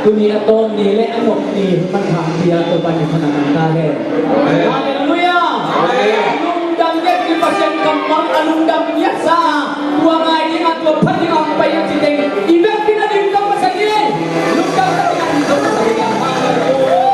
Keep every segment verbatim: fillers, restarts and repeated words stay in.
Tuni a tawp ni le a nop ni hun manpha pia Topa min thang ta hen. Halleluiah. Lungdam ngiat hi Pasian kammal a lungdam ngiat sa a, tua ngai ding a, tua phat ding a hong pai a ci teng i vekpi na ding tawh masa ni. Lungdam na ding a ding tawh masa ni. Halleluiah.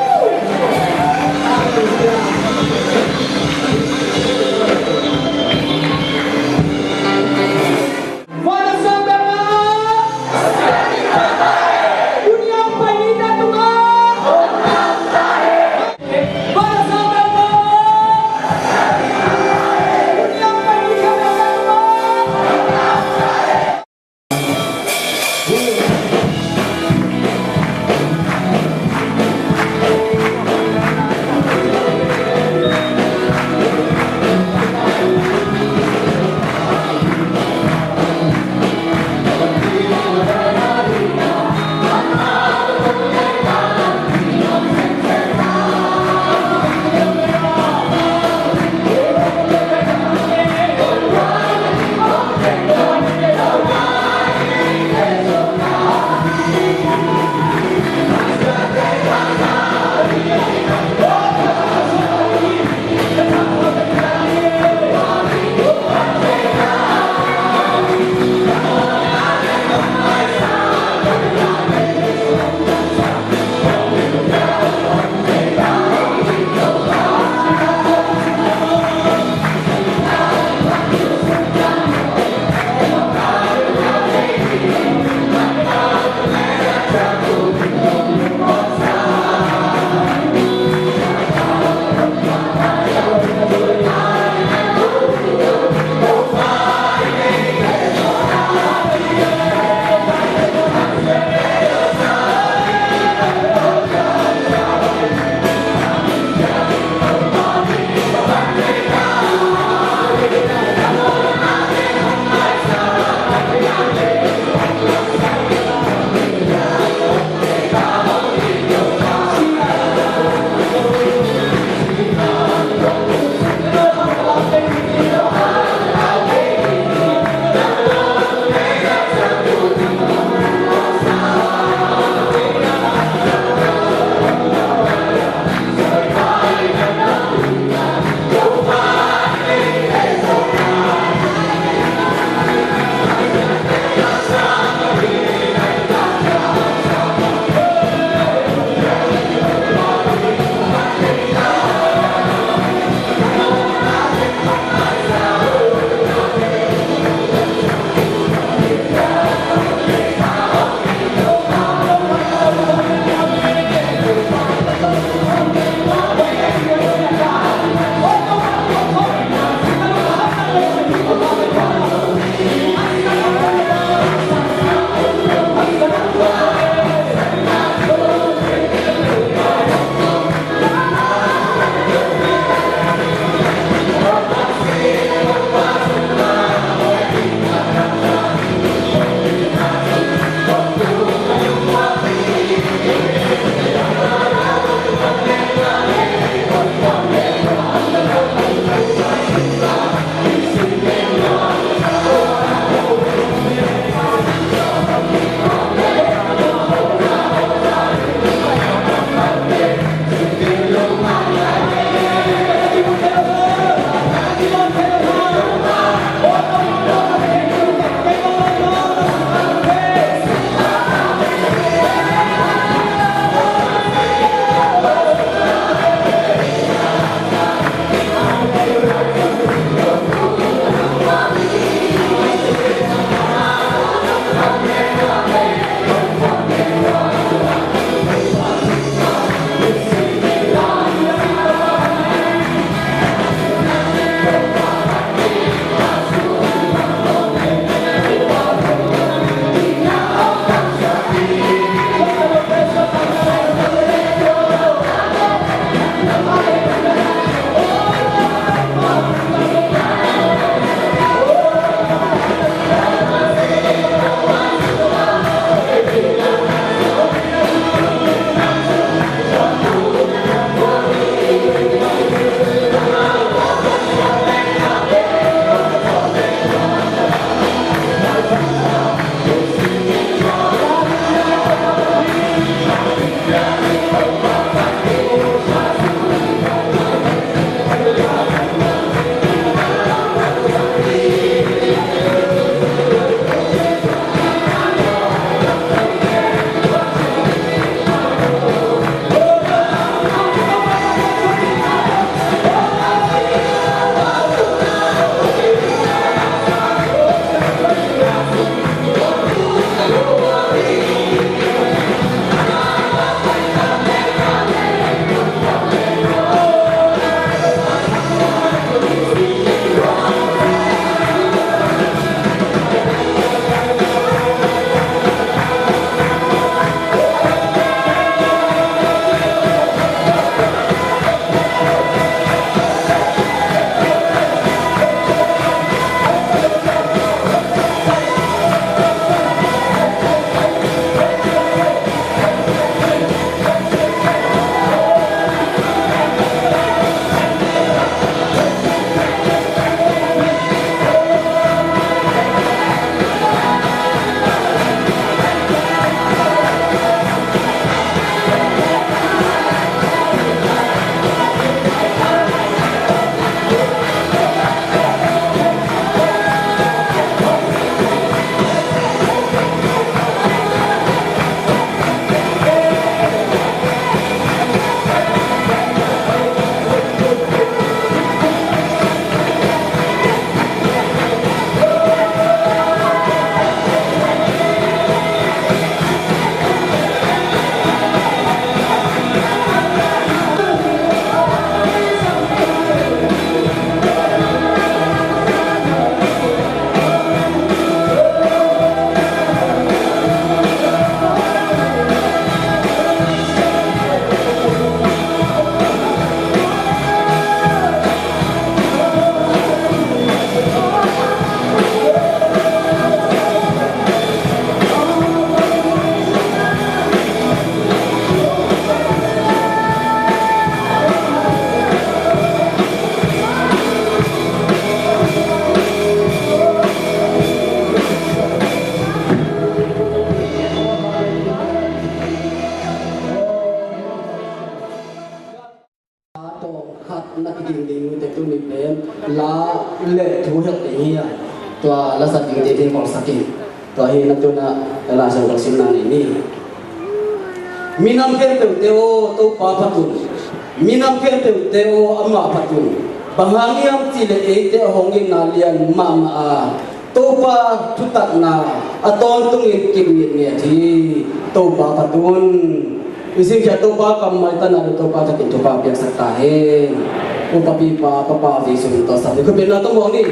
Tuni pen la le thu helh ding hi a, tua la sak ding te te kong sak in. Tua hi na tuna la sak kong simna nei ni. Minam khempeuhte aw, Topa phat un. Minam khempeuhte aw, amah phat un. Bang hang hiam cih leh eite a hong itna lian mahmah a, Topa thutakna a tawntungin kip ngitnget hi. Topa phat un. I simkhia Topa kammal tana Topa thakin thupha piaksak ta hen. Upa pipa papa Jesu min tawh sak ni. Khutbetna tawh muang ni.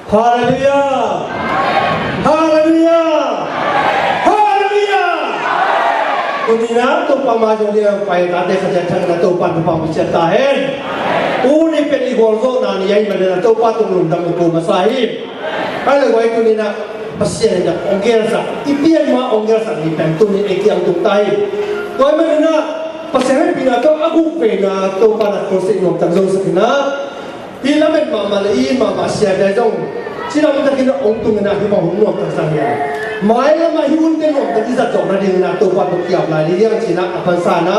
Halleluiah! Halleluiah! Halleluiah! Tuni na Topa mai zong liang pai tate khat ciat thang na Topa thupha piaksak ta hen. Tuni pen i gualzawhna ni ahih manin na Topa tung lungdam na ko masa hi. Ai le guai tuni na Pasian in na ong gelsak, i pian ma ong gelsak ni pen tuni ei kiang tung ta hi. Guai manin na Pasian hehpihna tawh a guk veina Topa na ko sih nuam tak zo sak hi na. Hi lamet mahmah le i mahmah siate zong cidam takin a ong tungin a hi bang hun nuam tak sang hi a. Mai lamah hi hunte nuam tak i zat zawh nadingin a Topa tawh kiap lai ding hiang cin a a pansa na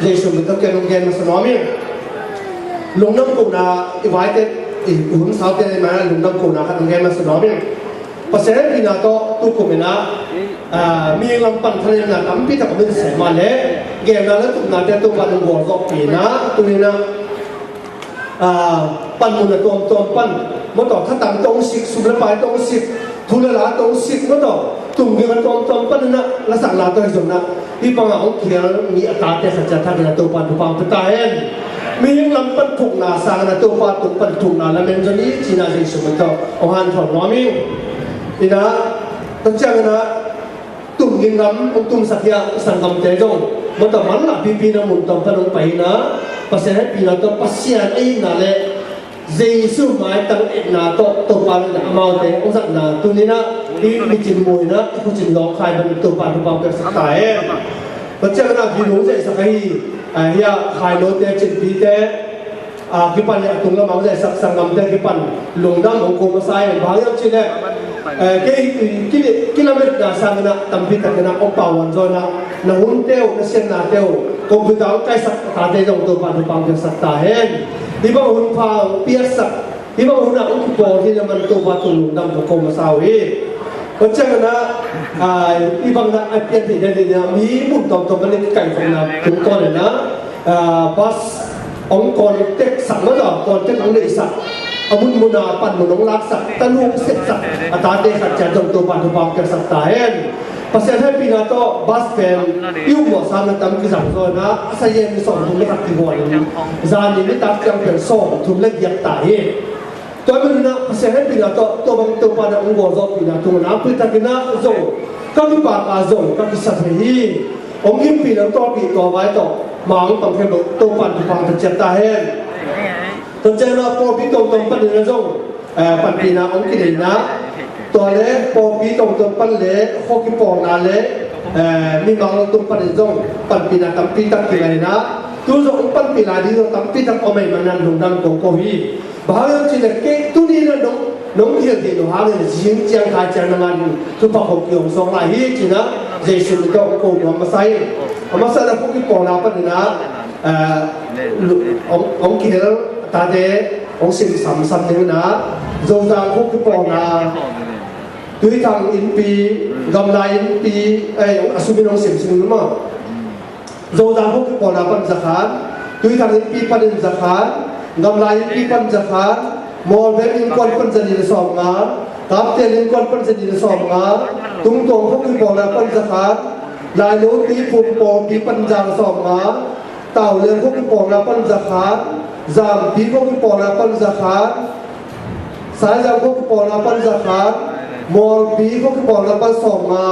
Jesu min tawh ken ong gen masa nuam ing. Lungdam kohna i vaite i hun saute i mai na lungdam kohna khat ong gen masa nuam ing. Pasian hehpihna tawh tukum in a, ah, mi lam pan thanemna tampi tak om in seh mah le genna le tupnate Topa nong gualzawhpihna tuni na ah, panmun a tuamtuam pan, mawtaw thatang tawh hong sik, sum le pai tawh hong sik, thu le la tawh hong sik, mawtaw tungding a tuamtuam pan in a, lasakna tawh hi zong na, hih bangah hong kial mi a tate khat ciat thakin a Topa thupha pia ta hen. Mihing lam pan thukna sangin a Topa tung pan thukna lamen zon i cina Jesu min tawh hong hanthawn nuam ing. Ina, tua ciangin a, tum ging gam hong tumsak hi a, sanggamte zong mawtaw manlah pipi na mun tawm pan hong pai hi na, Pasian hehpihna tawh Pasian a itna le Jesu maitang etna tawh Topa in amaute hong zatna tuni na, i micin mu hi na, i khucin zawngkhai ban Topa thupha piaksak ta hen. Tua ciangin a video hong zaihsak ahi, ah, hi a, Khainote, Cinpite, a kipan le a tung lamah hong zaihsak sanggamte kipan lungdam hong ko masa hi. Bang hang hiam cih leh, eh, kei, ki, ki, kilametna sangin a tampi takin a hong pauhuan zaw in a, na hunte uh, na siatnate uh, computer hong kaisak tate zong Topa thupha piaksak ta hen. Hih bang hun pha hong piaksak, hih bang hun a hong kipawl hi na man Topa tung lungdam hong ko masa uh hi. Tua ciangin a, ah, hih bang na a pian theih nading in a mi mun tawmtawm pan le kikaihkhopna tungtawn in a, ah, bus hong contact sak mawtaw, contact hong neihsak, a munmun a panmun hong laksak, tanu hong sepsak a tate khat ciat zong Topa thupha hong piaksak ta hen. Pasian hehpihna tawh bus pen i upmawh sangin a tam kizang zaw in a, a sayen ni sawmthum le khat kihuan in, zan ni nitak ciang pen sawmthum le giat ta hi. Tua ahih manin a Pasian hehpihna tawh tua bang Topa na hong gualzawhpihna tungah nakpi takin a zong ka kipak a zong ka kisa thei hi. Hong gimpih na hong tawlpih tua vai tawh ma hong pang khempeuh Topa in thupha hong pia ciat ta hen. Tua ciangin a pawlpi tuamtuam panin a zong, eh, panpihna hong kinei na, tua le pawlpi tuamtuam pan le khuakipawlna le, eh, mimal tung panin zong panpihna tampi tak kinei na, tu zong hong panpih lai ding zong tampi tak om ahih manin a lungdam kong ko hi. Bang hang hiam cih leh kei tuni in a nong, nong hilh ding nong hang in a zing ciang kai ciang nangmah in thupha hong ki-ong sawng lai hi ci-in a Jesu min tawh hong ko nuam masa hi. A masa in a khuakipawlna panin a, eh, lu-, hong, hong kihel tate hong sim samsam ding in a Zozang khuakipawlna, Tuithang Innpi, Gamla Innpi, eh, a sum in hong simsim ding maw. Zozang khuakipawlna pan zakhat, Tuithang Innpi panin zakhat, Gamla Innpi pan zakhat, Mawlbem innkuan pan zanih le sawmnga, Kaptel innkuan pan zanih le sawmnga, Tungtuang khuakipawlna pan zakhat, Lailo Tuiphum pawlpi pan za le sawmnga, Taulian khuakipawlna pan zakhat, Zampi khuakipawlna pan zakhat, Saizang khuakipawlna pan zakhat, Mawlpi khuakipawlna pan sawmnga,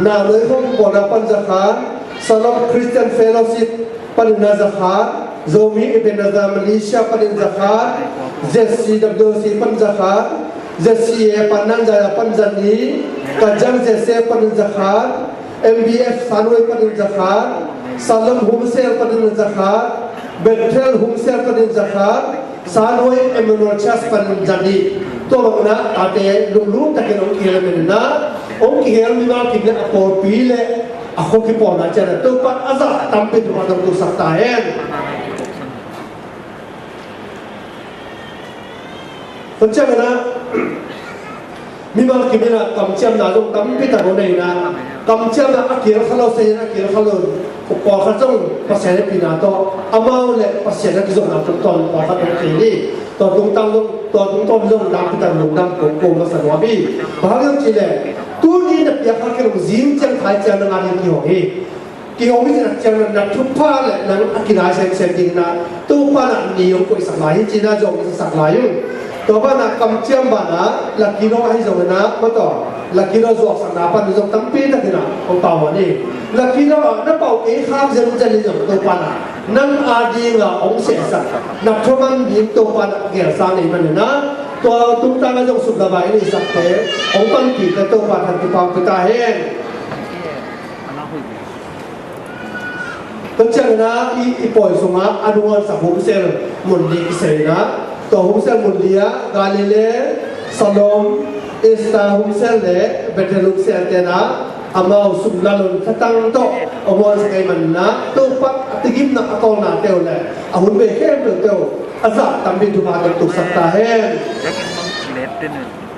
Nanoi khuakipawlna pan zakhat, Shalom Christian Fellowship panin a zakhat, Zomi Ebenezer Malaysia panin zakhat, Z C W C pan zakhat, Z C A pan nan zaya pan zanih, Kajang Z C A panin zakhat, M B F Sanwei panin zakhat, Shalom Home Cell panin zakhat, Bethel Home Cell panin zakhat, Sanwei Emmanuel Church panin zanih. Tua bangin a tate lunglut takin hong kihel ahih manin a, Hong kihel mimal kim le a pawlpi le a khua kipawlna ciangin Topa a zah tampi Topa hong tuksak ta hen. Tua ciangin ah mimal kim in ah kamciamna zong tampi tak hong nei in ah, kamciamna a kihel kha lo, sei in a kihel kha lo pawlkhat zong Pasian hehpihna tawh amau le Pasian a kizopna tungtawn pawlkhat hong kihel hi. Tua tungtawn zong, tua tungtawn zong tampi tak lungdam kong ko masa nuam hi. Bang hang hiam cih leh tuni na piak kha kei zong zing ciang thai ciang na ngah ding kihong hi. Kihong hi cih nak ciang na thupha le nang a kilai semsem ding na Topa na ni hong koihsak lai hi cih na zong sak lai ung. Tua banah kamciam banah Lucky Draw ahi zongin ah, mawtaw, Lucky Draw zuaksakna pan zong tampi takin ah hong pau hi. Lucky Draw ah na pau kei khak zenzen hi zong Topa na nang a dinga hong sehsak na thuman ding Topa na gelsang nei manin ah, tua tungtang a zong suklavai in i sakte hong panpihte Topa than kipang pia ta hen. Tua ciangin ah i, i pawi sungah a nungzuansak hun sel mun li kisei in ah, tua hun sel mun li ah Galilee, Salom, Esther hun sel le Bethel hun sel te in ah amau sum lalun thatang tawh a muansak ei manin ah Topa a tigimna a tawlna teu le a hun bei khempeuh teu a zah tampi Topa tawh tuksak ta hen.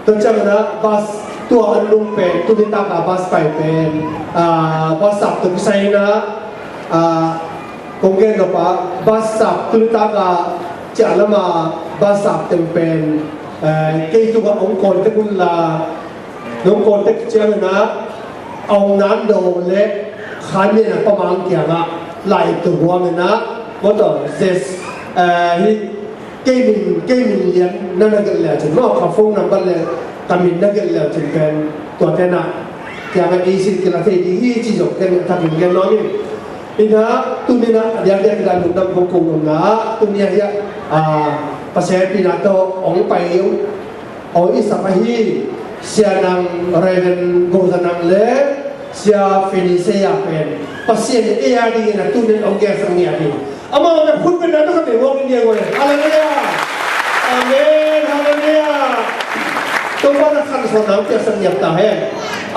Tua ciangin ah bus tua an nung pen tuni taka bus pai pen, ah, bus sap tuk sai in ah, ah, kong gen nop ah bus sap tuni taka ciah lama bus sap teng pen, eh, kei tungah hong contact un la, nong contact ciangin ah a hong nan do le khan mena pamang kiangah lai tu huam in ah mawtaw zes, eh, hi Kei min, kei min lian na na gelh le cin maw, ka phone number le ka min na gelh le cin pen tua tena kiangah ei sin kila thei ding hi ci zong ken thakin gen nuam ing. Ina tuni na a diakdiak kila lungdam kong kong nuam na tuni a hiah, ah, Pasian hehpihna tawh hong pai ung. Aw i sap ahi Sia Nang, Reverend Go Za Nang le Sia Feni Sia pen Pasian in ei a dingin a tunin hong gelsak ngiat hi. Amau na khut pen na tawh ka pe huak in dia ngoi. Halleluiah. Amen. Halleluiah. Topa na khansuah nang piaksak ngiat ta hen.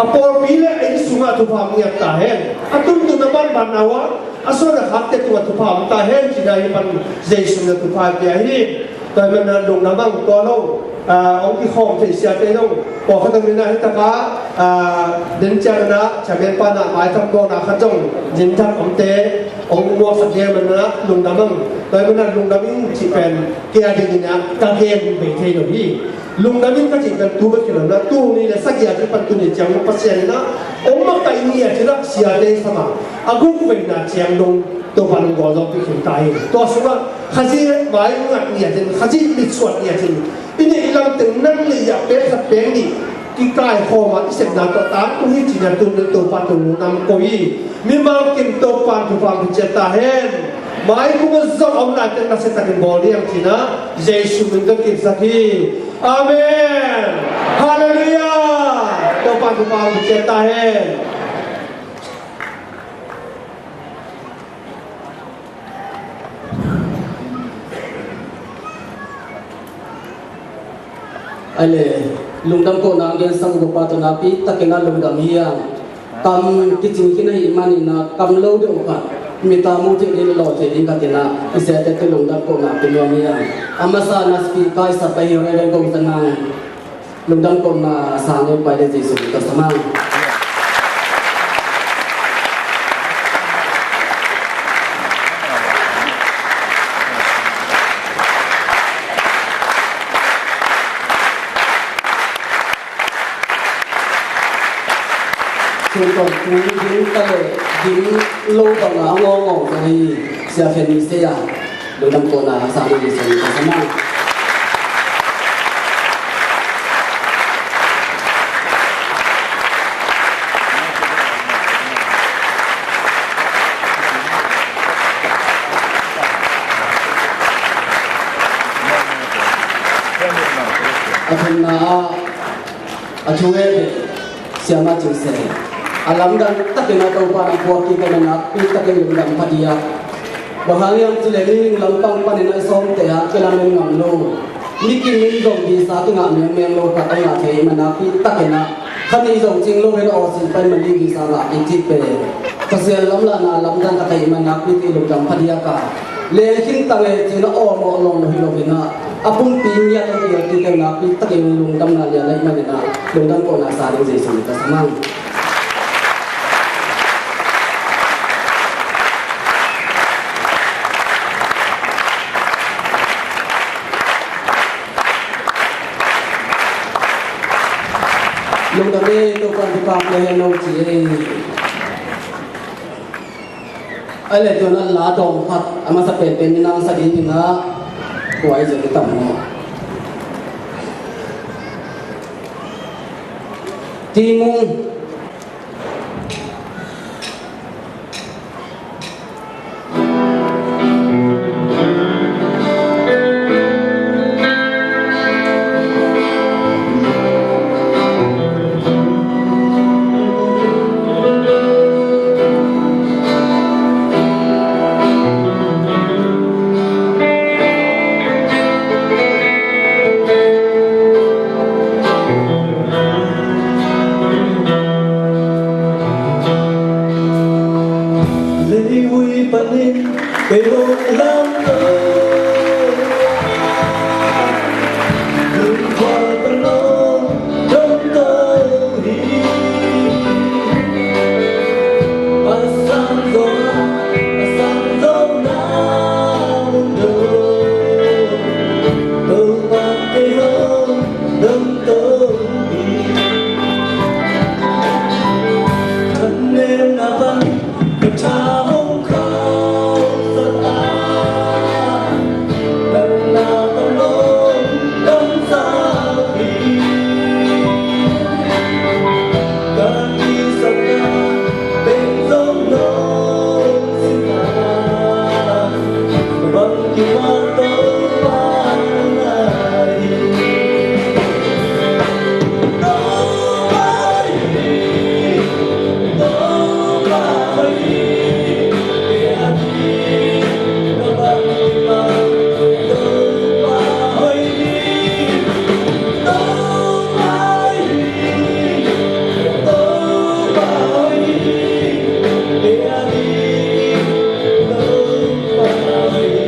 A pawlpi le a inn sungah thupha ngiat ta hen. A tuntun a banban na uah a suan a khakte tungah thupha om ta hen cina hi pan Jesu na thupha pia hi. Tua hi mana lungdam ang tua lo, ah, hong kikhawm thei siate zong pawlkhat om ina hi taka, ah, den ciang ina chairman pana maitham kawna khat zong zin thak omte hong muaksak hi mana lungdam ang. Tua hi mana lungdam ing cih pen kei a ding ina ka gen bei thei lo hi. Lungdam in ka cih pen tu bek hi lo na, tu ni le sagih a cih pan tu ni ciang Pasian ina hong makaih ngiat cih lak siate sama a guk veina ciang dong Topa nong gawl zawk pi khin ta hi. Tua sungah Khazih vai ngat ngiat in, Khazih mitsuat ngiat in, i neih lam teng nang le i a pek khat pek nih kikaikhawm a i sepna tawh tangtung hi cih na tun le Topa tun lungdam ko hi. Mimal kim Topa thupha hong ciat ta hen. Mai kum a zong om lai teng nasia takin bawl diam cih na Jesu min tawh kipsak hi. Amen. Halleluiah. Topa thupha hong ciat ta hen. Ai le, lungdam kohna a gensak uh pa tawh nakpi takin a lungdam hi a. Kam kicing khin ahih manin a kam lo deuh khat mit a mu theih ding le law theih ding khat in a i siate tawh lungdam kohna pia nuam hi a. A masa na speaker i sap ahi Reverend Gong Za Nang. Lungdam kohna sang e, pai le Jesu min tawh sa mang. Sun tawh tu ding ta le ding lo bang a ngawng ngawng ta hi, Sia Feni Sia. Lungdam kohna sang e, Jesu min tawh sa mang. A thumna ah a thu e bek Siamah Cing Seng. A lamdang takin a Topa na puak kik a, na nakpi takin lungdam pha dia. Bang hang hiam cih leh mihing lampang panin a i sawmte a kilamen ngam lo, mi kim in zong visa kingah mengmeng lo khat a ngah thei, na nakpi takin a Kha nih zong cing lo in aw cin pai man ding hi sangah i cih pen Pasian lamlahna lamdang ka theih man nakpi-in lungdam pha diak a, leng khin ta nge cin a aw mawh lawng lo hi lo in ah, a pumpi ngiat in i el cih pen nakpi takin lungdamna lian ahih manin ah, lungdam kohna sa ding Jesu min tawh ka sa mang. Lungdam e, Topa'n thupha pia hen o ci e. Ahih leh tu-in ah la dawng khat a masa penpen in hong sa ding hi a, kua i zong i tam maw? Timung. Leivui panin kei hong lamto, lungkhua pan hong domto hi. A sang zong, a sang zong na hong dong, Topa kei hong domto hi. Thanemna pan ka tha hong khauhsak a, nang na pan hong damsak hi. Ka kisapna teng zong nong sin a, bang kimah Topa na hi. Topa hi, Topa hi, Topa hi, Topa hi, Topa hi, Topa hi.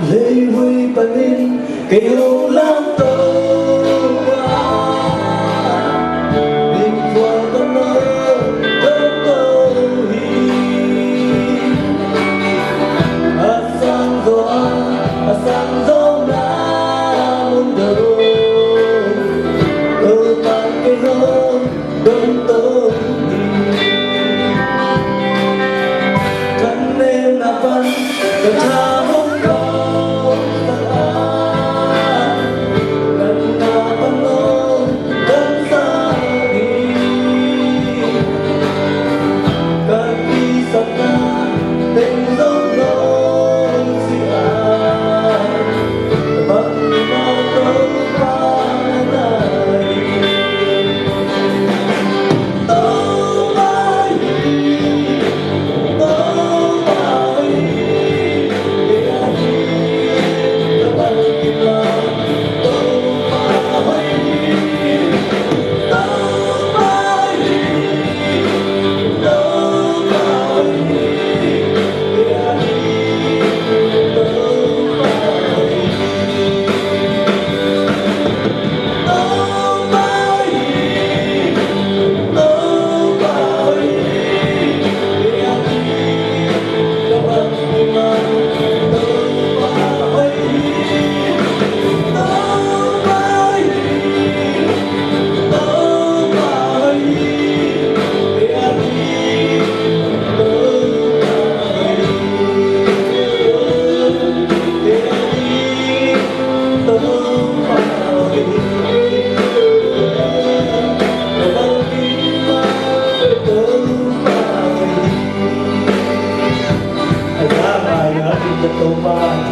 Leivui panin kei hong lamto a, lungkhua pan hong domto hi. A sang zong, a sang zong na hong dong, Topa kei hong domto hi. Thanemna pan ka tha hong khauhsak a, nang na pan hong damsak hi. Ka kisapna teng zong nong sin a, bang kimah Topa na hi. Topa hi, Topa hi,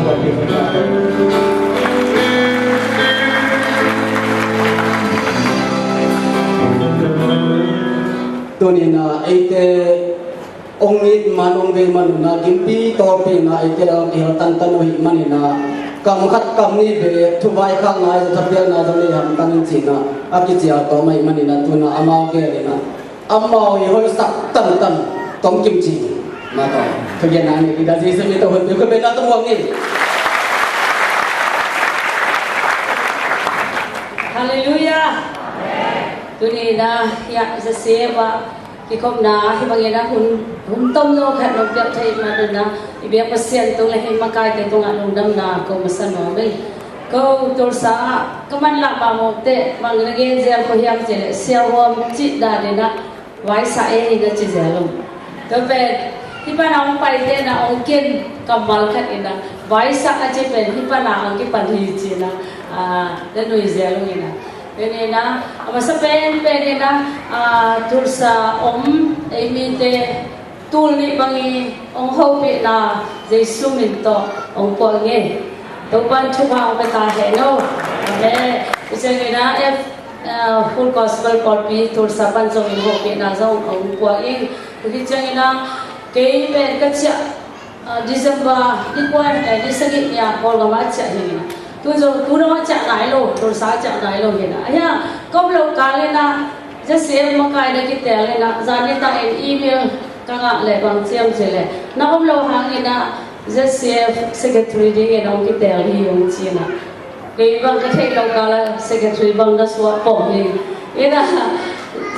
Tuni-in ah eite hong it man, hong vei man un ah, gimpi tawlpi in ah eite lam kihel tantan uh ahih manin ah, kam khat kam nih bek thuvai khak nai zaw, thapiak nai zaw nei hamtang in ci-in ah a kicial tawm ahih manin ah, tu-in ah amau gel in ah amau i hoihsak tantan Tom Kim Ci. Ma tawh ka gen nai ni, kida Jesu min tawh hun peuh ka gen na tawh muang ni. Halleluiah. Tuni-in ah hiah ZCF ah kikhopna hih bangin ah hun, hun tomno khat nong piak theih man un ah, i biak Pasian tung le hih makaite tungah lungdamna ko masa nuam hi. Ko Tulsa ah ka manlah mah mawk teh, bang na gen zel kua hiam cih leh, Sia Huam cih dan in ah Vaisah e na ci zel uh. Tua pen hih pan a hong paite in ah hong ken kammal khat in ah, Vaisah a ci pen hih pan a hong kipan hi ci-in ah, ah, na nui zel uh in ah. Tua in ah, a masa penpen in ah, ah, Tulsa om ei mite tul nih bang i hong hopihna Jesu min tawh hong puah ing. Topa'n thupha hong pia ta hen aw. Amen. Hih ciangin ah, F, ah, Full Gospel pawlpi Tulsa pan zongin hopihna zong hong puah ing. Hih ciangin ah, kei pen ka ciah, ah, December ni kua, eh, ni sagih ni-a Kawlgam ah ciah hi ing. Tu zong, tu dong ah ciah nai lo, Tulsa ah ciah nai lo hi ing. Ahi hang ka om lo kal in ah, ZCF makai na kiteel in ah, zan nitak in email ka ngah leh bang ci hiam cih leh, na om lo hangin ah ZCF secretary dingin hong kiteel hi ung ci-in ah. Kei bang ka theih loh kal ah secretary bang na suah pong hi. In ah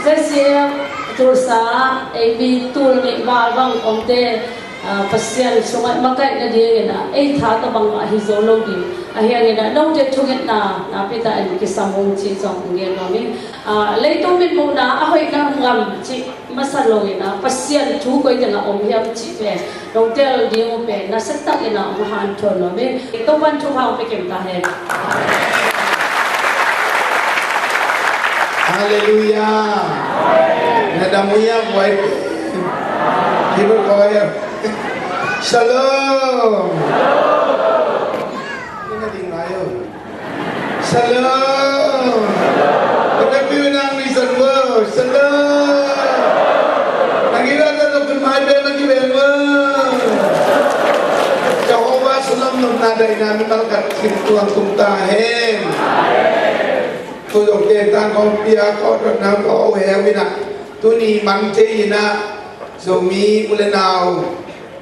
ZCF Tulsa ah ei mi tul nih val bang omte, ah, Pasian sungah makaih nadingin ah ei tha tawh bangmah hi zo lo ding. Ahi hangin ah note thungetna nakpi takin kisam ung cih zong hong gen nuam ing. Ah, leitung mitmuhna a hoih na ngam cih masa lo in ah, Pasian thu koi tengah om hiam cih pen nong teel ding uh pen nasia takin ah hong hanthawn nuam ing. Topa'n thupha hong pia kim ta hen. Halleluiah. Na dam uh hiam, buai? Kimu koi. Shalom. Ina ding lai uh. Shalom. Ina piu nang ni san wo. Shalom. Nang ina ta lo pun mai be nang ki ben wo. Jehovah Shalom nong na dai na mimal khat kim tuang tung ta hen. Tu dong te tang kong pia ko dot nang ko he wina. Tuni man te ina. Zomi u le nau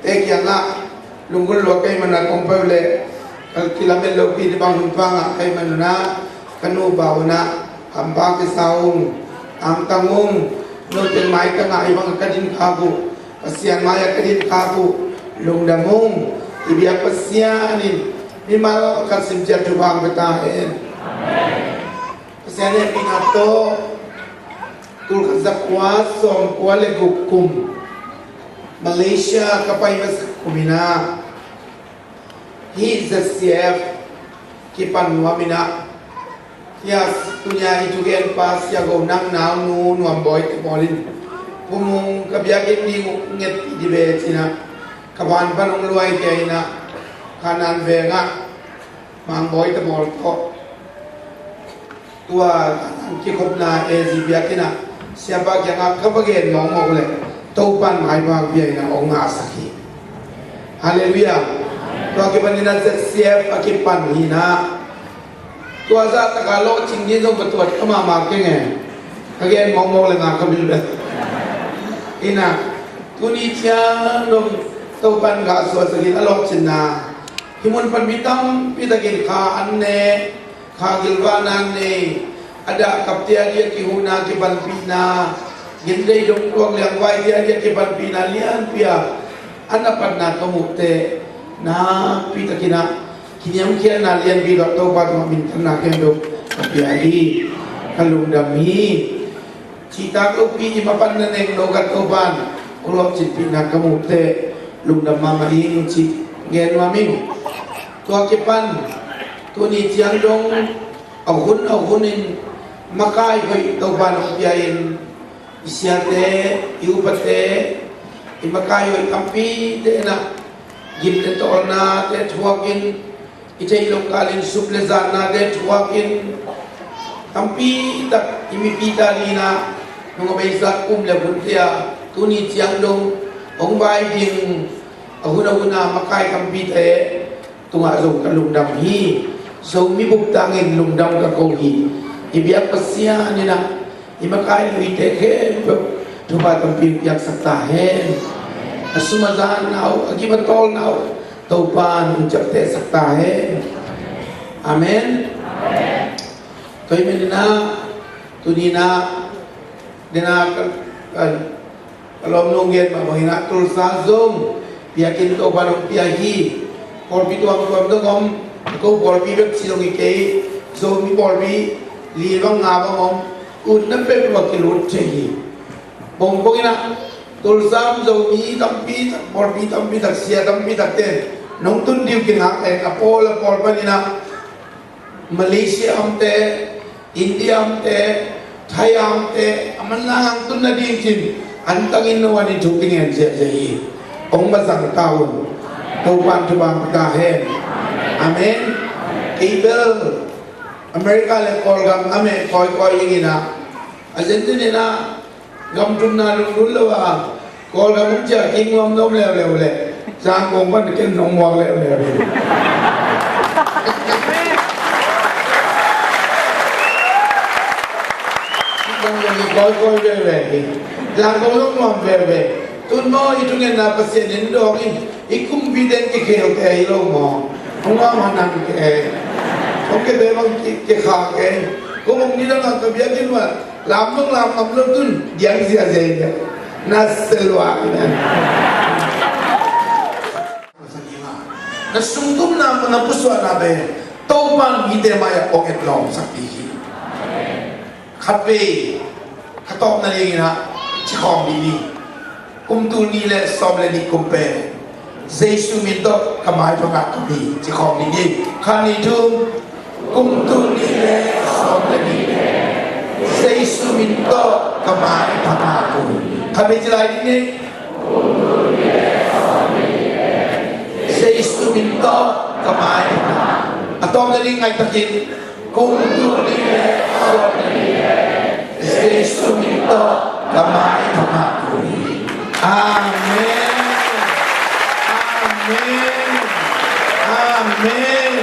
te kiangah lunggulh lua kei mana kong peuh leh ka kilamen lopi ni bang hun pangah kei manunah ka nu bau unah hampang kisa ung, angtang ung. Note maitangah i bangah ka din khak uh, Pasian mai-ah ka din khak uh, lungdam ung. I biak Pasian in mimal khat simciat thupha hong pia ta hen. Pasian hehpihna tawh tul khat za kua sawm kua le guk kum Malaysia ka pai masa kum inah hih ZCF kipan nuam inah, hia tunia i thugenpa Sia Go Nang naunu Nuam Bawi te pawl in pumung ka biakinn ding uh ngetpih dih ve cinah ka van pan hong luai kia inah Kanan vengah Mang Bawi te pawl tawh tua kikhopna A Z biakinn ah siapa kiangah ka va gen mawkmawk leh Topa'n maipha bia in a hong ngahsak hi. Halleluiah. Tua kipan in a ZCF a kipan hi na. Tua zah taka lawhcing ding zong va tuat ka mahmah keng e. Ka gen mawkmawk leh ngah ka bil bel. Inah tuni ciang dong Topa'n ngah suaksak in a lawhcinna. Hih mun pan mi tampi takin kha an ne. Kha gilvahna nei, a dahkapte a dih a kihuhna kipanpihna, gindei dongtuak liangvaite a dih a kipanpihna lianpi a, a na patna ka muhte nakpi takin a kiniamkhiatna lianpi tawh Topa tungah minthanna khempeuh ka pia hi. Ka lungdam hi. Cihtak lopi i mapan na neng lo ka Topa'n hong lawhcinpihna ka muh teh lungdam mahmah ing cih gen nuam ing. Tua kipan tuni ciang dong a hun a hunin makai hoih Topa'n hong pia in, i siate, i upate, i makai hoih tampite in ah Gim le tawlnate thuakin, i theih loh kalin sup le zannate thuakin, tampi tak i mipi ta dingin ah nong a beisa kum le hunte ah tuni ciang dong hong vai ding a hun a hun a makai tampite tungah zong ka lungdam hi. Zomi bup tangin lungdam ka ko hi. I biak Pasian in ah i makai luite khempeuh thupha tampi piaksak ta hen. A sum a zanna uh, a gim a tawlna uh Topa'n hong ciaptehsak ta hen. Amen. Tua ahih manin ah tuni in ah, den ah ka, ka, ka lawmnu gen mah bangin ah Tulsa zong biakinn Topa'n hong pia hi. Pawlpi tuamtuam dong om, ko pawlpi bek ci dong hi kei, Zomi pawlpi li bang nga bang om, utna peuhpeuh ah kilut thei hi. Bawng bawng in ah Tulsa om Zomi tampi tak, pawlpi tampi tak, sia tampi takte nong tun ding uh kingak leng, a pawl a pawl panin ah Malaysia omte, India omte, Thai omte, a manlang hong tun nading cin, an tangin no an in thu kingen ziahziah hi. Hong mazang ta un. Topa'n thupha hong pia ta hen. Amen. Kei bel America le Kawlgam a meh kawikawi ing in ah, a zenzen in ah gam thumna lunglun lo a, Kawlgam hong ciah kik nuam nuam leuleu leh Zangkong pan ken nong muak leuleu hi. Zangkong i kawikawi veve hi. Zangkong zong nuam veve. Tun maw i thungetna Pasian in dawng in, i kumpi teng kikhelte hi lo maw? Hong nuam hanang ke. Hong kete bang ki, kikha ke. Ko bang nidang a ka biakinn uah lam dong lam ngam lo tun diang ziahziah hi. Na selua hi na. Na sungtumna, na pusuahna pen Topa'n mite mai-ah hong etlawmsak ding hi. Khatvei ka tawpna dingin ah ci khawm dih ni. Kum tul nih le sawm le nih kum pen Jesu min tawh ka maipha ngah kum hi, ci khawm dih ni. Khat, nih, thum. Kum tul nih le sawm le nih pen Jesu min tawh ka maipha ngah kum hi. Khatvei ci lai dih ni. Jesu min tawh ka maipha ngah. A tawpna ding ngaihtakin. Kum tul nih le sawm le nih pen Jesu min tawh ka maipha ngah kum hi. Amen. Amen. Amen.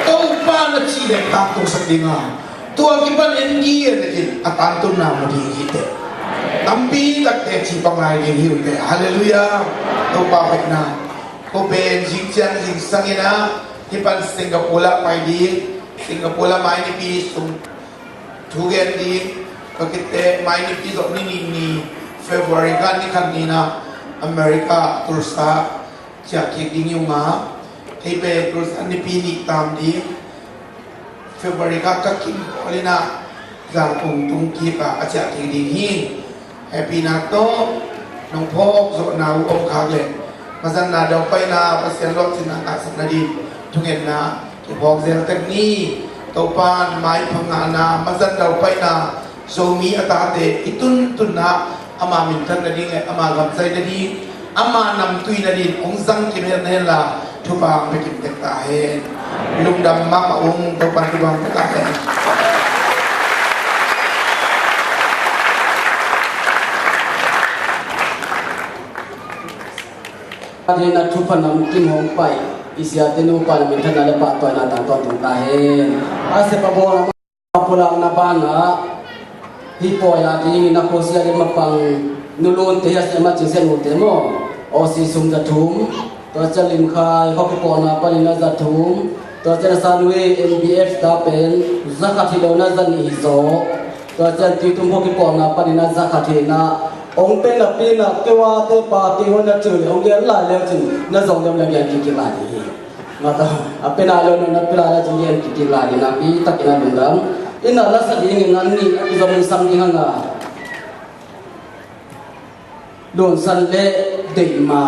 Topa'n a cih ding tangtungsak ding a, tua kipan en ding a, a tantunna mu ding hi teh. Tampi takte ci pang lai ding hi uh teh. Halleluiah. Topa hoihna. Ko pen zing ciang zingsang in ah hih pan Singapore ah pai ding. Singapore ah mai nipi sung thu gen ding. Tua khit teh mai nipi zawh ni nih ni, February kha ni khat ni-in ah America, Tulsa ciah kik ding hi ung a, kei pen Tulsa nipi nih tam ding. February kha ka kim pawl in ah Zangkong tung kik a, a ciah kik ding hi. Hehpihna tawh nong phawk zawhna uh om khak leh, mazanna daupaina, Pasian lawhcinna ngahsak nading thungetna kiphawk zel tek ni. Topa'n maipha ngahna, mazan daupaina, Zomi a tate i tuntunna ama minthan nading le ama gamzai nading, ama namtui nading hong zang kim hen hen la, thupha hong pia kim tek ta hen. Lungdam mahmah ung. Topa'n thupha hong pia ta hen. Ading na thupha nam kim hong pai i siate nupa na minthanna le pahtawina tang tawntung ta hen. A sep a bawl a pulakna banah hih pawi a dingin a khuasia le mapang nulunte hi a, siamah cingsiat nute maw? Aussie sum za thum. Tua ciang Limkhai khuakipawlna panin a za thum. Tua ciang a Sunway M B F ta pen za khat hi lo in a za nih hi zaw. Tua ciang Tuitum khuakipawlna panin a za khat hi in a, hong pen a pi in a kei uate pa kei hon na cil le hong gen lai leu cin na zong dem le gen kik lai ding hi. Mata a pen a lo na pi lai leu cin gen kik lai ding, na pi takin a lungdam. In a la sa dingin a nih a kizom in sam ding hang a. Lunsan le deihma.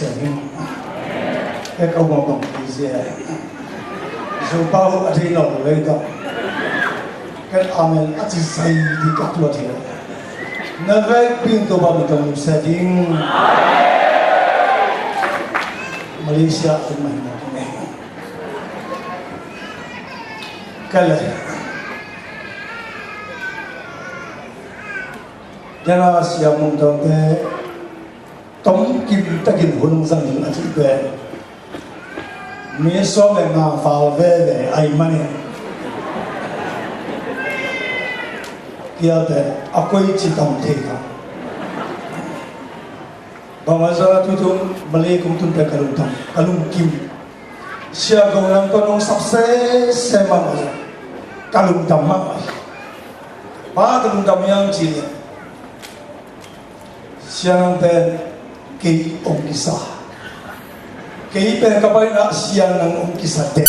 Ka ka uang bang ti zia. Zo pau a thei lo lei ta. Kan amen a ci sai di ka tua thei. Na vek pin to ba mi tong sa ding. Malaysia tu mai mo tu mai. Kale. Jana sia mung tong te. Tom kim takin hun zang in a cih pen mi sawm le nga val veve ai manin kialte a koi ci tam thei ka. Bang a zong a tutung Malay kong tun pen ka lungtam ka lungkim. Sia gong lam tawh nong sap sese mahmah zong ka lungtam mahmah. Ba ka lungtam hiam cih leh Siang pen kei ong kisa. Kei pen ka paina siang nang ong kisa te.